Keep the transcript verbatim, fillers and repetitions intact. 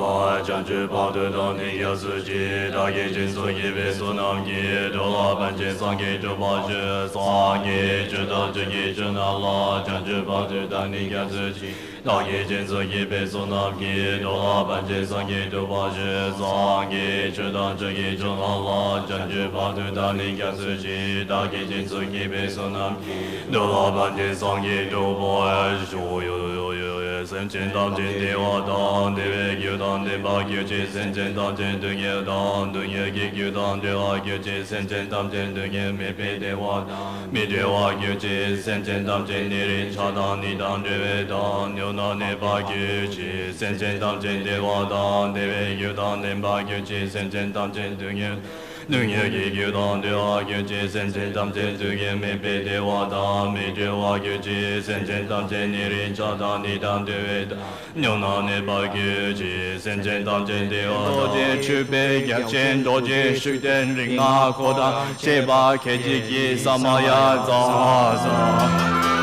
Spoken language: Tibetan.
ལ་བྱང་ཆུབ་བར་དུ་བདག་ནི་སྐྱབས་སུ་མཆི། བདག་གིས་སྦྱིན་སོགས་བགྱིས་པའི་བསོད་ནམས་ཀྱིས། འགྲོ་ལ་ཕན་ཕྱིར་སངས་རྒྱས་འགྲུབ་པར་ཤོག། སངས་རྒྱས་ཆོས་དང་ཆོས་ཀྱི་མཆོག་རྣམས་ལ། བྱང་ཆུབ་བར་དུ་བདག་ནི་སྐྱབས་སུ་མཆི། བདག་གིས་སྦྱིན་སོགས་བགྱིས་པའི་བསོད་ནམས་ཀྱིས། འགྲོ་ལ་ཕན་ཕྱིར་སངས་རྒྱས་འགྲུབ་པར་ཤོག། སངས་རྒྱས་ཆོས་དང་ཆོས་ཀྱི་མཆོག་རྣམས་ལ། བྱང་ཆུབ་བར་དུ་བདག་ནི་སྐྱབས་སུ་མཆི། བདག་གིས་སྦྱིན་སོགས་བགྱིས་པའི་བསོད་ནམས་ཀྱིས། འགྲོ་ལ་ཕན་ཕྱིར་སངས་རྒྱས་འགྲུབ་པར་ཤོག། སེམས་ཅན་ཐམས་ཅད་བདེ་བ་དང་བདེ་བའི་རྒྱུ་དང་ལྡན་པར་གྱུར་ཅིག། སེམས་ཅན་ཐམས་ཅད་སྡུག་བསྔལ་དང་སྡུག་བསྔལ་གྱི་རྒྱུ་དང་བྲལ་བར་གྱུར་ཅིག། སེམས་ཅན་ཐམས་ཅད་སྡུག་བསྔལ་མེད་པའི་བདེ་བ་དང་མི་འབྲལ་བར་གྱུར་ཅིག། སེམས་ཅན་ཐམས་ཅད་ནི་རེག་བྱ་དང་ནི་དང་འབྲེལ་བའི་དང་ཉོན་མོངས་ནས་པར་གྱུར་ཅིག། སེམས་ཅན་ཐམས་ཅད་བདེ་བ་དང་བདེ་བའི་རྒྱུ་དང་ལྡན་པར་གྱུར་ཅིག། སེམས་ཅན་ཐམས་ཅད་སྡུག་བསྔལ་སྡུག་བསྔལ་གྱི་རྒྱུ་དང་བྲལ་བར་གྱུར་ཅིག། སེམས་ཅན་ཐམས་ཅད་སྡུག་བསྔལ་མེད་པའི་བདེ་བ་དང་མི་འབྲལ་བར་གྱུར་ཅིག། སེམས་ཅན་ཐམས་ཅད་ནི་རེག་བྱ་དང་ནི་དང་འབྲེལ་བའི་དང་ཉོན་མོངས་ནས་པར་གྱུར་ཅིག། སེམས་ཅན་ཐམས་ཅད་བདེ་བ་དང་རྡོ་རྗེ་འཆོལ་པའི་རྒྱ་ཆེན་རྡོ་རྗེ་ཤུགས་ལྡན་རིགས་ལྔ་འཁོར་དང་བཅས་པ་ཁྱེད་ཀྱིས་ཀྱིས་ས་མ་ཡ་ཛ་ཧ་ཛ།